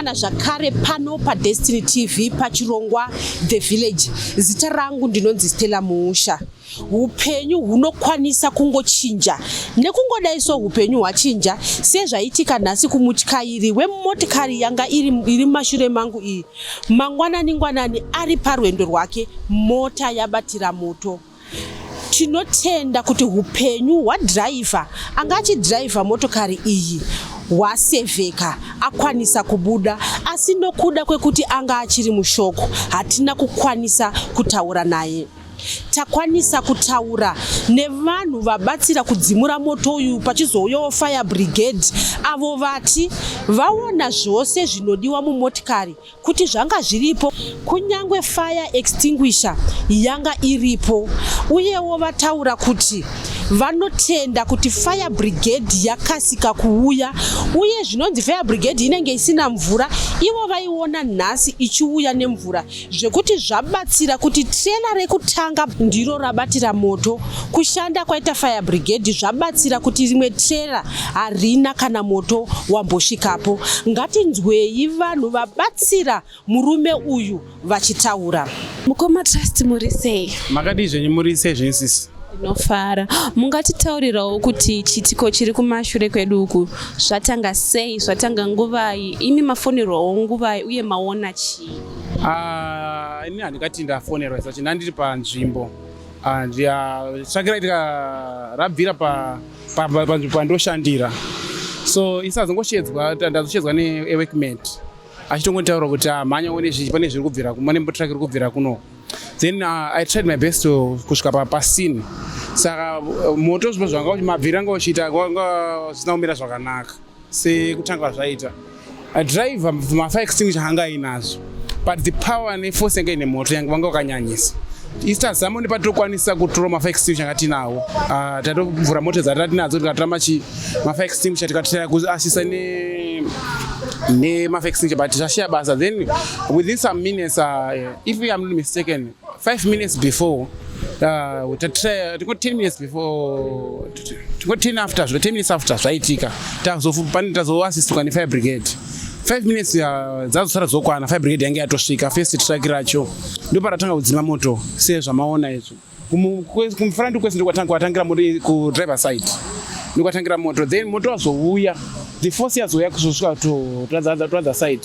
Tasangana zvakare pano paDestiny TV pachirongwa The Village. Zita rangu ndinonzi Stella Muusha. Upenyu hunokwanisa kungochinja nekungodai so upenyu hwachinja sezvaitika nhasi kumutyairi wemotikari yanga iri mumashure mangu iyi. Mangwanani ngwanani ari parwendo rwake mota yabatira moto. Tinotenda kuti upenyu hwadhiraivha anga achidhiraivha motokari iyi hwasevheka akwanisa kubuda, asi nokuda kwekuti anga achiri mushock hatina kukwanisa kutaura naye. Takwanisa kutaura nevanhu vabatsira kudzimura moto uyu, pachizouyawo fire brigade avo vati vaona zvose zvinodiwa mumotikari kuti zvanga zviripo, kunyange fire extinguisher yanga iripo. Uyewo vataura kuti vanotenda kuti fire brigade yakasika kuuya, uye zvinonzi fire brigade inenge isina mvura, ivo vaiona nhasi ichiuya nemvura, zvekuti zvabatsira kuti trailer rekutanga ndiro rabatira moto. Kushanda kwaita fire brigade zvabatsira kuti rimwe trailer harina kana moto wambosvikapo. Ngatinzwei vanhu vabatsira murume uyu vachitaura. Mukoma Trust, muri sei? Makadii zvenyu? Muri sei zvenyu, sisi? Ndinofara. Mungatitaurirawo kuti chiitiko chiri kumashure kwedu uku zvatanga sei, zvatanga nguvai, imi mafonerwawo nguvai, uye maona chii? Ah, ini handingati ndafonerwa sachi, ndandiri panzvimbo. Ah, tsvakira itika rabvira panzvimbo pandoshandira, so isazongoshedzwa, ndazoshedzwa neworkmate achitongotaura kuti, "Ah, mhanya one zvichi, pane zviri kubvira, pane truck iri kubvira kuno." Then I tried my best to kusvika pascene. Saka moto zvipo zvanga mabviri anga uchiita wanga zvisina kumira zvakanaka sekutanga zvaita. Driver mafire extinguisher anga ainazvo, but the power neforce yanga ine moto yanga vanga wakanyanyisa. Isu tazama nepatokwanisa kutora mafire extinguisher anga tinawo. Tatovhura mota dzatinadzo, tikatora machi mafire extinguisher, tikatry kuasisa nemafire extinguisher, but zvashiya basa. Then within some minutes, if I am not mistaken, 5 minutes before, tatry tingo 10 minutes before, tingo 10 after zvo, 10 minutes after zvaitika, tazoasistwa nefire brigade. 5 minutes dzazosara dzokwana, fire brigade yange yatosvika. First truck racho ndoparatanga kudzima moto sezvamaona izvo. Kumufront kwese ndokwatangira moto, kudriver side ndokwatangira moto. Then moto wazouya, the force yazouya kuzosvika to to other side.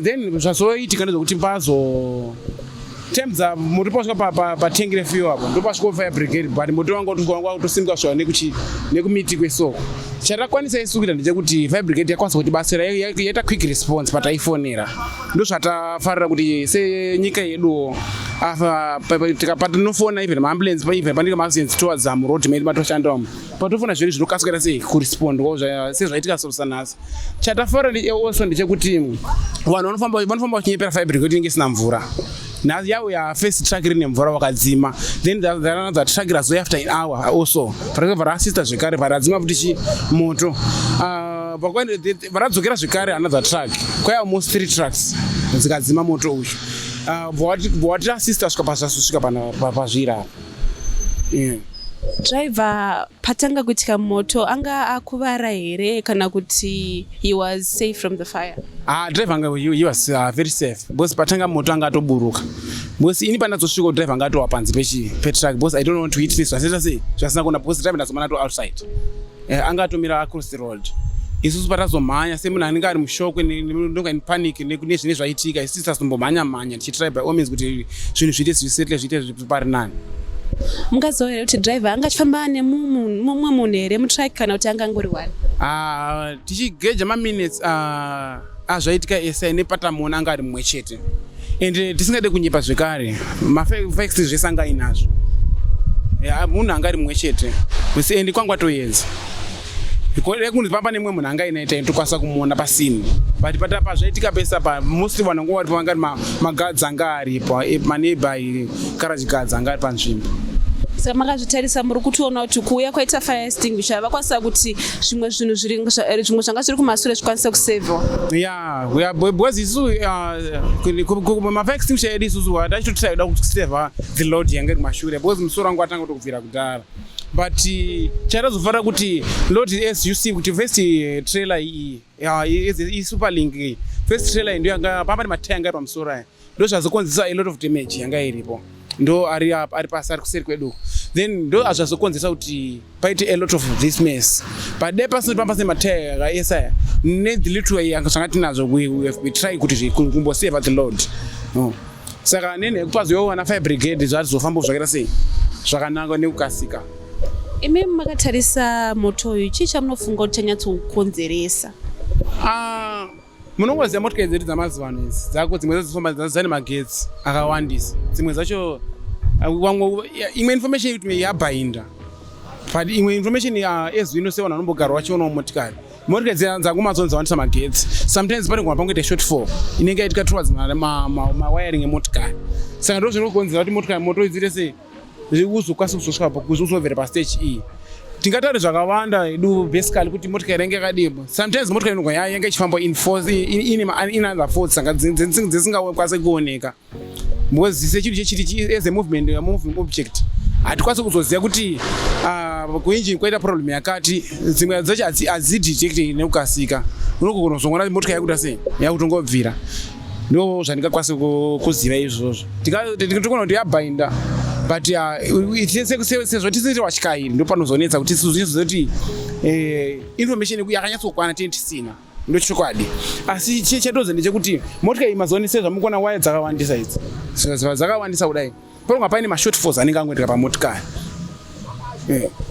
Then zvazoitika ndezvekuti pazo time moto pasvika patengi refuel apo, ndopasvika fire brigade, but moto wanga watosimbuka kusvika nekumiti kwesoko. Chatakwanisa isu kuita ndechekuti fire brigade yakwanisa kutibatsira, yaita quick response pataifonera. Ndozvatafarira kuti senyika yeduwo afa patinofona, even maambulance, even panenge maaccidents towards muroad medu matoshandawo, patofona zvinhu zvinokasika sei kurespond sezvaitika sanhasi. Chatafarira also ndechekuti vanhu vanofamba vachinyepera fire brigade kuti inenge isina mvura. Nhasi yauya first truck rine mvura, wakadzima. Then another truck razouya after an hour also, rakabva raasista zvekare, paradzima futi chi moto. Ah, varadzokera zvekare another truck, kwai almost three trucks dzikadzima moto uyu. Ah, bva wati assista svika pazvazosvika pazviri apa, yeah. Driver patanga kuitika moto anga akuvara here, kana kuti he was safe from the fire? Ah, driver anga he was very safe, because patanga moto anga atoburuka, because ini pandazosvika driver anga atova panze pechi petruck, because I don't want to witness zvasita sei zvasina kuona, because driver ndazomana to outside, anga atomira across the road. Isusu patazomhanya, semunhu anenge ari mushock, ndonga in panic nezvine zvaitika, isusu tazombomhanya mhanya tichitry by all means kuti zvinhu zviite zvisettle, zviite pari nani. Mungaziva here kuti driver anga achifamba nemumwe munhu here mutruck, kana kuti anga angori one? Ah, tichigeja maminutes azvaitika ese nepatamuona, anga ari mumwe chete. Ende tisingade kunyepa zvekare, mafacts zvese anga ainazvo. Ya, munhu anga ari mumwe chete, ende kwangu atoedza kunzi pamba nemumwe munhu anga ainaita, tokwanisa kumuona pasini, but pazvaitika pese apa, mostly vanhu vanga varipo vanga ari maguards anga aripo, maneighbor garage guards anga ari panzvimbo. Saka makazvitarisa, muri kutoona kuti kuuya kwaita fire extinguisher vakwanisa kuti zvimwe zvinhu zvimwe zvanga zviri kumasure zvikwanise kusevhwa? Yeah, because isusu mafire extinguisher edu isusu tachitotry kuda kuseva the load yanga iri kumashure, because musoro wangu watanga kutobvira kudhara. But chatazofanira kuti load, as you see kuti first trailer iyi, isuperlink iyi, first First trailer ndo yanga pamba nemataya anga ari pamusoro aya, ndo zvazokonzesa a lot of damage yanga iripo. Ndo ari apa, ari pasi, ari kuseri kwedu. Then ndo azvazokonzesa kuti paite a lot of this mess. But dai pasina pamba semataya akaesa aya ne the little yanga zvanga tinazvo, we try kuti kumbosave the load, no. Saka nene yekupazoiwo vana fire brigade zvazofamba zvakaita sei zvakanaka nekukasika. Imi makatarisa moto uyu, chii chamunofunga kuti chanyatsokukonzeresa? Ah, munongoziva motikari dzedu dzamazuva ano idzi dzako, dzimwe dzadzofamba dzane magetsi akawandisa, dzimwe dzacho ah, wamwe imwe information yekuti yabhainda, but imwe information as we know, sevanhu vanombogara vachionawo motikari, motikari dzakumazuva dzawandisa magetsi. Sometimes panogona pangoita shortfall inenge yaitika towards mawiring emotikari. Saka ndo zvinokonzera kuti motikari moto idziite sei, uzokwanisa kuzosvika kuzobvera pastage iyi. Tingataure zvakawanda edu, basically kuti motikari yange yakadii. Sometimes motikari inogona yange ichifamba in force in other force, saka dzisingakwanisi kuoneka, because sechinhu chechiri as a movement, a moving object, hatikwanisi kuzoziva kuti kuengine kwaita problem yakati. Dzimwe dzacho hadzidetect nekukasika, unogona kuzongoona motikari yakuita sei, yakutongobvira. Ndo zvandingakwanisa kuziva izvozvo. Tikona kuti yabhainda, but sezvo tisiri vatyairi, ndo panozonetsa kuti tizive kuti information yakanyatsokwana tine tisina, ndo chokwadi. Asi chatozo ndechekuti motikari iyi mazuva ano, sezvamukuona, waya dzakawandisa idzi, dzakawandisa kudai, panonga paine mashortfalls anenge angoitika pamotikari.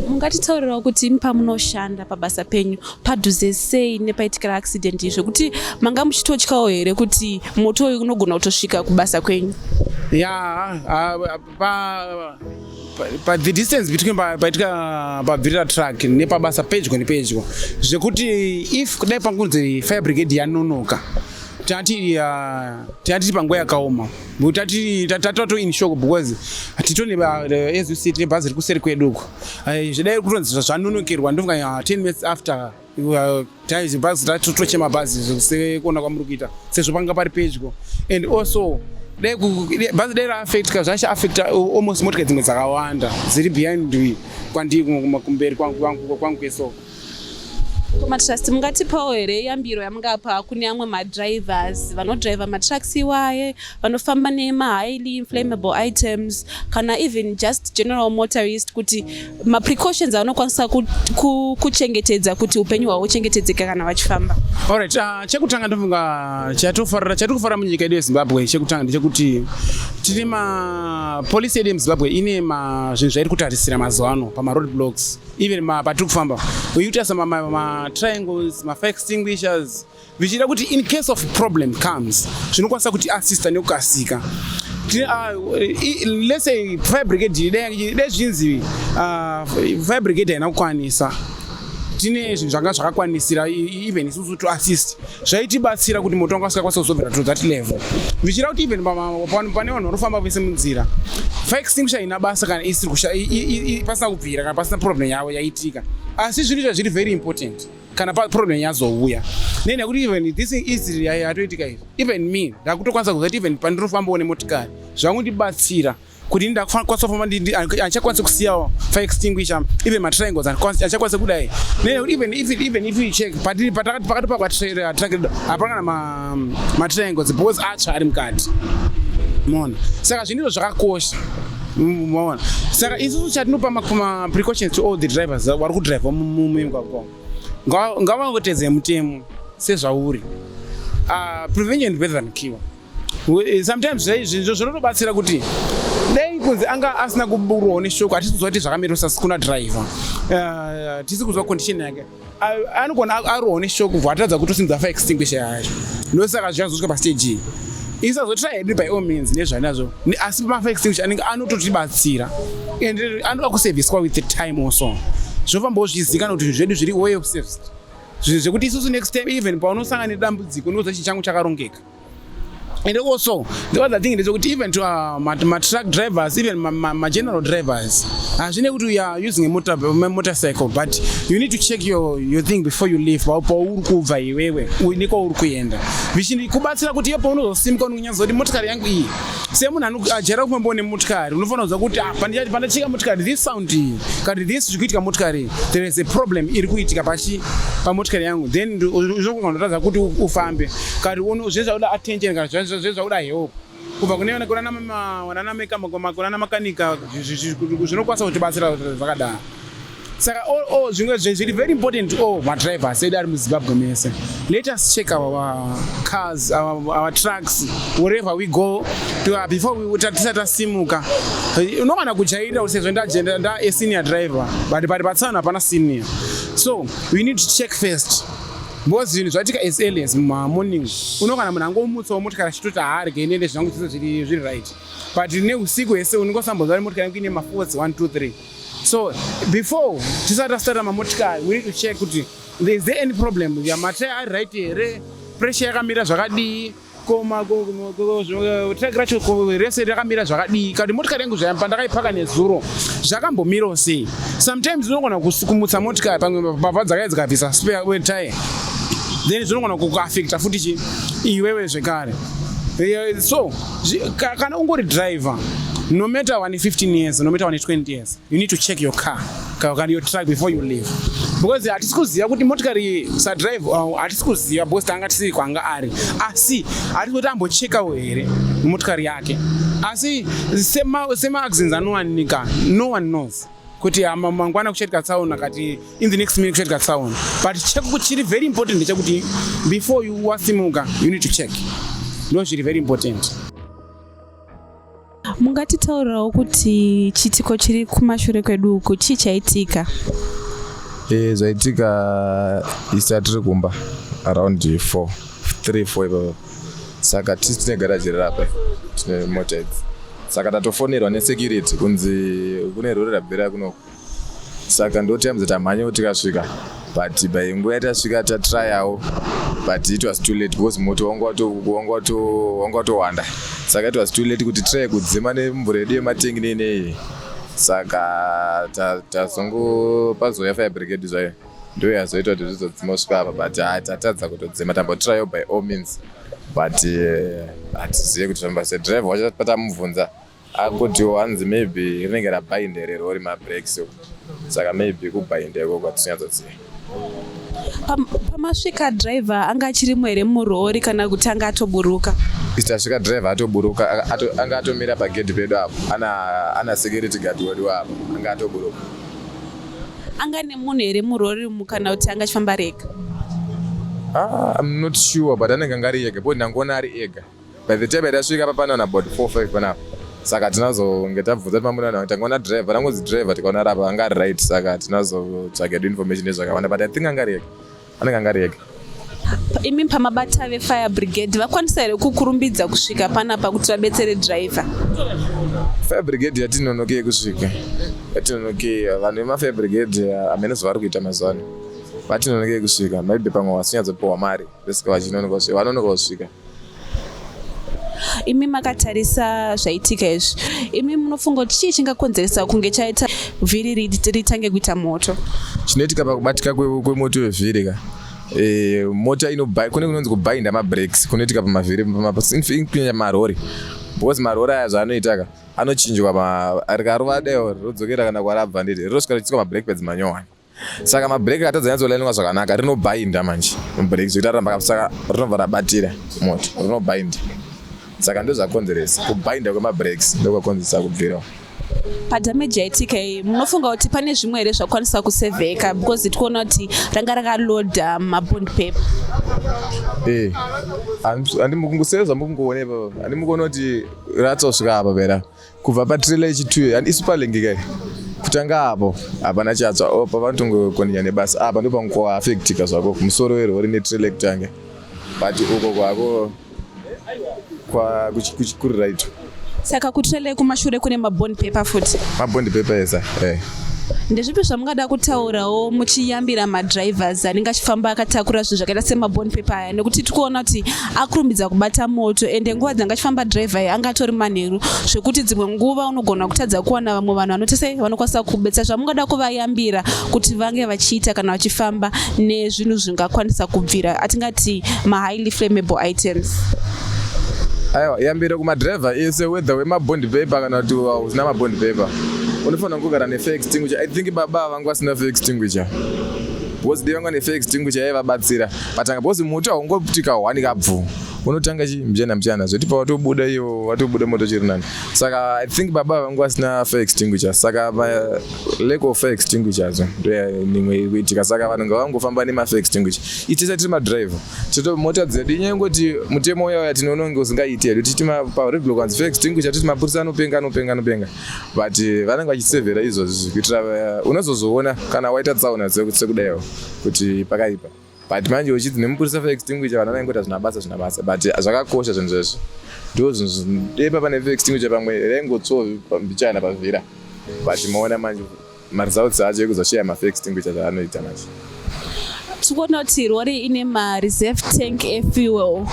Mungatitaurirawo kuti imi pamunoshanda pabasa penyu padhuze sei nepaitikira accident iyi, zvekuti manga muchitotyawo here kuti moto uyu unogona kutosvika kubasa kwenyu? Ya, pa the distance between paitika pabvirira truck nepabasa pedyo nepedyo, zvekuti if kudai pangunzi fire brigade yanonoka, tati panguva yakaoma, tati tatato in shock, because titone, as you see, tine bhazi riri kuseri kwedu uko. Zvidai kutonzi zvanonokerwa, ndofunga 10 minutes after bhazi tatochema bhazi, sekuona kwamuri kuita, sezvo panga pari pedyo. And also dai bhazi dai raaffectka, zvachaafecta almost motikari dzimwe dzakawanda dziri behind kwandiri, kumberi kwangu kwesoko. Matrust, mungatipawo here yambiro yamungapa kune amwe madrivers vanodriva matrucks iwaye, vanofamba nemahighly inflammable items, kana even just general motorist, kuti maprecautions avanokwanisa kuchengetedza kuti upenyu hwavo huchengetedzeke kana vachifamba? Alright, chekutanga ndofunga chatofarira, chatiri kufarira munyika yedu yeZimbabwe, chekutanga ndechekuti tine mapolisi edu emuZimbabwe, ine zvinhu zvairi kutarisira mazuva ano pamaroad blocks, even patiri kufamba uitarisa matriangles, mafire extinguishers, vichiita kuti in case of problem comes, zvinokwanisa kuti assista nekukasika. Let's say fire brigade, dai zvinzi fire brigade haina kukwanisa, tine zvinhu zvanga zvakakwanisira even isusu to assist, zvaitibatsira kuti moto wanga usingakwanisa kuzobvira to that level. Vichira kuti even pane vanhu vanofamba vese munzira, fire extinguisher ina basa kana isiri pasina kubvira, kana pasina problem yavo yaitika. Asi zvinhu izvo zviri very important kana problem yazouya, nekuti even this is yatoitika izvi, even me ndakutokwanisa kuziva kuti even pandinofambawo nemotikari, zvangundibatsira kuti ndakwanisa kufamba, handichakwanisi kusiyawo fire extinguisher, even matriangles handichakwanisi kudai, nekuti even if you check pakati pakatruck hapana kana matriangles, because atsva ari mukati, maona. Saka zvinhu izvo zvakakosha, maona. Saka isusu chatinopa maprecautions to all the drivers vari kudhiraivha mumigwagwa, ngavangotedze mutemo sezvauri. Prevention is better than cure. Sometimes zvinhu zvinotobatsira kuti dai kunzi anga asina kuburwawo neshoko, hatisi kuziva kuti zvakamira kuna driver, tisi kuziva condition yake, anogona arohwa neshoko, bva atadza kutosimudza fire extinguisher yacho. Ndosaka zvichazosvika pastage iyi. Isazotry hedu by all means nezvanazvo, asi mafire extinguisher anenge anototibatsira and anoda kuserviswa with the time also, zvofambawo zvizikanwa kuti zvinhu zvedu zviri well serviced, zvinhu zvekuti isusu next time even paunosangana nedambudziko, unoziva chinhu changu chakarongeka. And also the other thing ndezvekuti even to matruck drivers, even mageneral drivers, hazvine kuti you are using a motorcycle, but you need to check your thing before you leave. Pauri kubva iwewe nekwauri kuenda, kubatsira kuti iye paunozosimuka unonyatsa kuti motikari yangu iyi, semunhu ajaira kufambawo nemotikari, unofanira kuziva kuti, ah, pandacheka motikari, this sound iyi kana this zviri kuitika motikari iyi, there is a problem iri kuitika pachi pamotikari yangu. Then zvokugona kuti ufambe kana zvinhu zvakuda attention kana zvinhu zvakuda help kubva kune kunana makanika, zvinokwanisa kutibatsira zvakadaro. Saka all zvimwe zviri very important, all madrivers edu ari muZimbabwe mese, let us check our cars, our trucks wherever we go to, before tisati tasimuka. Unogona kujairira kuti sezvo nda a senior driver, but patsano hapana senior, so we need to check first, because zvinhu zvaitika as early as mumorning. Unogona munhu angomutsawo motikari achitoti haarege inende zvangu zvese zviri right, but neusiku hwese unongosambonzwa kuti motikari yangu ine mafaults 1 2 3. So before tisati tastarta mamotikari, we need to check kuti is there any problem, mataya ari right here, pressure yakamira zvakadii, truck racho rese rakamira zvakadii, kana kuti motikari yangu pandakaipaka nezuro zvakambomirawo sei. Sometimes unogona kumutsa motikari, pamwe mbavha dzakaya dzikabvisa spare tire, then zvinogona kukuafecta futi chi iwewe zvekare. So kana ungori driver, no matter wane 15 years, no matter wane 20 years, you need to check your car kana your truck before you leave, because hatisi kuziva kuti motikari sadrive, hatisi kuziva because tanga tisiri kwanga ari, asi hatisi kuti ambochekawo here motikari yake. Asi semaaccidents anowanika, no one knows kuti mangwana kuchaitika tsaona, kati in the next minute kuchaitika tsaona. But chiri very important ndechekuti before you wasimuka, you need to check. Ndo zviri very important. Mungatitaurirawo kuti chiitiko chiri kumashure kwedu uku chii chaitika? Zvaitika isa tiri kumba around 4 3 4 ipapo. Saka tisi tine garaji rirapa, tine mota idzi. Saka tatofonerwa nesecurity kunzi kune rori rabvira kunoku. Saka ndo time dzatamhanyawo tikasvika, but by nguva yatasvika tatrayawo, but it was too late because moto wanga watowanda. Saka it was too late kuti try kudzima nemvura yedu yematengi neinei. Saka tazongo pazouya fire brigade zvayo, ndo yazoita kuti zvizodzima kusvika apa, but tatadza kutodzima. Tambotrayawo by all means, but hatizive kuti zvamba sei. Driver wacho patamubvunza akutiwo hanzi maybe rinenge rabhainde rerori mabrakes, saka maybe kubhainde ikoko hatisinyatsotziva. Pamasvika driver anga achirimo here murori kana kuti anga atoburuka? Tasvika driver atoburuka, anga atomira pagedhi pedu apo, ana security guard wedu apo, anga atoburuka. Anga nemunhu here murori umu kana kuti anga achifamba rega? Ah, I'm not sure, but anenge anga ari ega because ndangoona ari ega. By the time yatasvika pa pana about 4 5 panapa. Saka tinazonge tabvunza kuti mamuna, tangoona driver, tangozi driver tikaona rapa anga ari right. Saka tinazotsvaga edu information nezvakawanda, but I think anga ari ega, anenge anga ari ega. Imi pamabata vefire brigade vakwanisa here kukurumbidza kusvika panapa kuti vabetsere driver? Fire brigade yatinonokei kusvika, yatinonokei. Vanhu vemafire brigade hamene zvavari kuita mazuva ano, vatinonokei kusvika. Maybe pamwe vasinyatsopiwa mari, vesika vachinonoka kusvika, vanonoka kusvika. Imi makatarisa zvaitika izvi, imi munofunga kuti chii chingakonzeresa kunge chaita vhiri ritange kuita moto? Chinoitika pakubatika kwemoto wevhiri ka, mota kune kunonzi kubhainda mabrakes kunoitika pamavhiri, kunyanya marori, because marori aya zvaanoita ka, anochinjwa rikarova deo rodzokera kana kwarabva, nditi rinosvika richiswa mabrake pads manyowani. Saka mabreki akatadza nyatsolainwa zvakanaka, rinobhainda manje mabreki, zvoita ramba, saka rinobva rabatira moto, rinobhainda. Saka ndo zvakonzeresa kubhainda kwemabrakes, ndokwakonzeresa kubvira. Padamage yaitika iyi, munofunga kuti pane zvimwe here zvakwanisa kusevheka? Because tikuona kuti ranga rakaloda mabond paper. Handimukungoseva mukungoona ipapo, handimukuona kuti ratsosvika apa pera kubva patrailer yechituyo isuperlink kai kutanga apo hapana chatsva. O pavanotongokonya nebasa apa ndo pangoafectika zvako musoro werori netrailer kutanga, but uko kwako kuri right. Saka kutrailer kumashure kune mabond paper futi? Mabond paper esa. Ndezvipi zvamungada kutaurawo muchiyambira madrivers anenge achifamba akatakura zvinhu zvakaita semabond paper aya, nekuti tikuona kuti akurumbidza kubata moto, ende nguva dzanga achifamba driver iyi anga atori manheru, zvekuti dzimwe nguva unogona kutadza kuwana vamwe vanhu vanoti sei vanokwanisa kubetsa? Zvamungada kuvayambira kuti vange vachiita kana vachifamba nezvinhu zvingakwanisa kubvira, atingati mahighly flammable items? Aiwa, yambiro kumadhiraivha ese, whether wemabond paper kana kuti usina mabond paper, unofanira kugara nefire extinguisher. I think baba vangu vasina fire extinguisher, because dai vanga nefire extinguisher yaivabatsira patanga, because moto haungoputika hwani kabvu, unotanga chi mbichana mbichana, zvoti pawatobuda iyo watobuda moto chiri nani. Saka I think baba vangu vasina fire extinguisher, saka lack of fire extinguishers ndo iri kuitika. Saka vanhu ngavangofamba nemafire extinguisher. Itese tiri madhiraivha, toto mota dzedu, inyaya yengoti mutemo uya uya tinoona kunge usingaiti hedu, tichiti paroadblock vanzi fire extinguisher, titi mapurisa anopenga, anopenga, anopenga, but vanenge vachisevhera izvozvi kuitira unozozoona kana waita tsaona sekudaiwo kuti pakaipa. But manje uchidzi nemupurisa fire extinguisher, vanhu vanenge kuti zvina basa, zvina basa, but zvakakosha zvinhu zvezvo. Ndo zvinhu depa pane fire extinguisher, pamwe raingotsvo mbichana pavhira, but maona manje maresults acho ekuzosheya mafire extinguisher zvaanoita manje. Tikuona kuti rori ine mareserve tank efuel.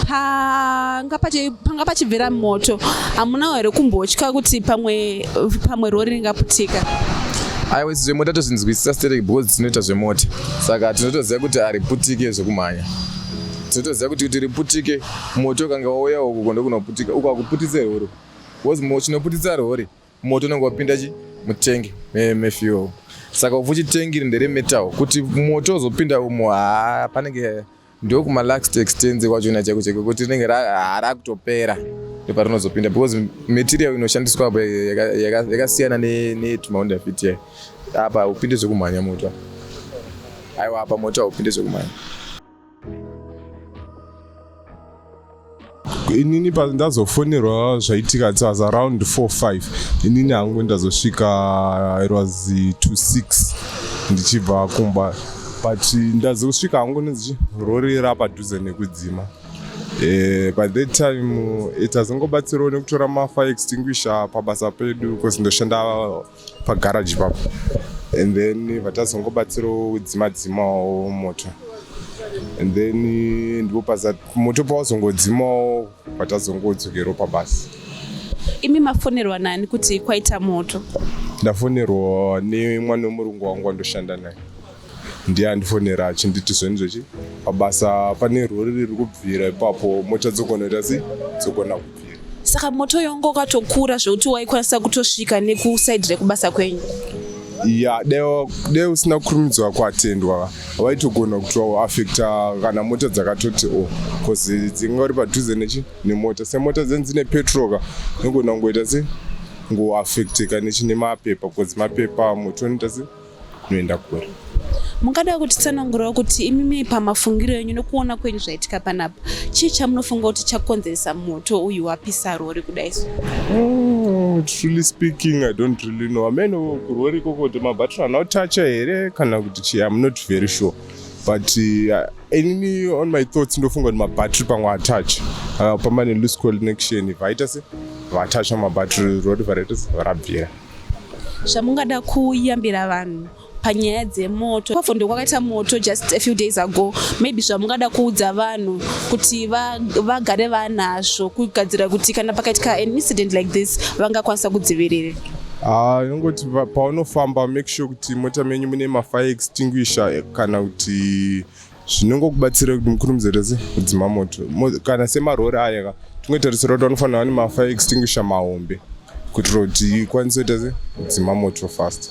Panga pachibvira moto, hamunawo here kumbotya kuti pamwe rori ringaputika? Aiwa, isu zvemota tozvinzwisisa stereki, because tinoita zvemota, saka tinotoziva kuti hariputike zvekumhanya. Tinotoziva kuti riputike, moto ukanga wauya uku ndokunoputika uku, hakuputitse rori, because chinoputitsa rori moto unenge wapinda chi mutengi mefuel. Saka ufuchi tengi iri ndere metal, kuti moto uzopinda umo, haa, panenge ndokumalast extents kwachona chaiko chaiko, kuti rinenge rakutopera ndoparinozopinda, because material inoshandiswa apo yakasiyana netumahonda Fit yayo. Apa haupinde zvekumhanya moto, aiwa, apa moto haupinde zvekumhanya. Inini ndazofonerwa zvaitika, it was around 4 5. Inini hangu ndazosvika, it was to 6 ndichibva kumba, but ndazosvika hangu nenzi rori rapadhuze nekudzima. By that time tazongobatsirawo nekutora mafire extinguisher pabasa pedu, because ndoshanda pagaraji papo, and then vatazongobatsirawo kudzima dzimawo moto, and then ndipo pasa moto pawazongodzimawo, patazongodzokerawo pabasa. Imi mafonerwa nani kuti kwaita moto? Ndafonerwa nemwana wemurungu wangu wandoshanda naye, ndiye andifonera achinditi zvonizvochi pabasa pane rori riri kubvira ipapo, mota dzogona kuita sei, dzogona kubvira. Saka moto yonga wakatokura zvekuti waikwanisa kutosvika nekusaidi rekubasa kwenyu? Ya, dai usina kukurumidzwa kuatendwa, vaitogona kutoafecta kana mota dzakatoti o, because dzingori padhuze nechi nemota, semota dzenyu dzine petrol ka, nogona kungoita se ngoafecteka nechi nemapepa, because mapepa moto unoita se unoenda kure. Mungada kutitsanangurawo kuti imimi pamafungiro enyu nekuona kwenyu zvaitika panapa, chii chamunofunga kuti chakonzeresa moto uyu wapisa rori kudai so? Oh, truly speaking, I don't really know. Ameno kurori ikoko kuti mabhatiri anotacha here kana kuti chii, I'm not very sure, but inini on my thoughts ndofunga kuti mabhatiri pamwe atacha, pamba neloose connection, vaita se vatacha mabhatiri, rori varaita se varabvira. Zvamungada kuyambira vanhu panyaya dzemoto, pavhondo kwakaita moto just a few days ago, maybe zvamungada kuudza vanhu kuti vagare vanazvo kugadzira kuti kana pakaitika an incident like this vangakwanisa kudzivirira? Ah, inongoti paunofamba, make sure kuti mota menyu mune mafire extinguisher kana kuti zvinongokubatsira kuti mukurumidze se kudzima moto. Kana semarori aya ka, tingotarisira kuti vanofanira vane mafire extinguisher mahombe kuitira kuti ikwanise kuita se kudzima moto fast.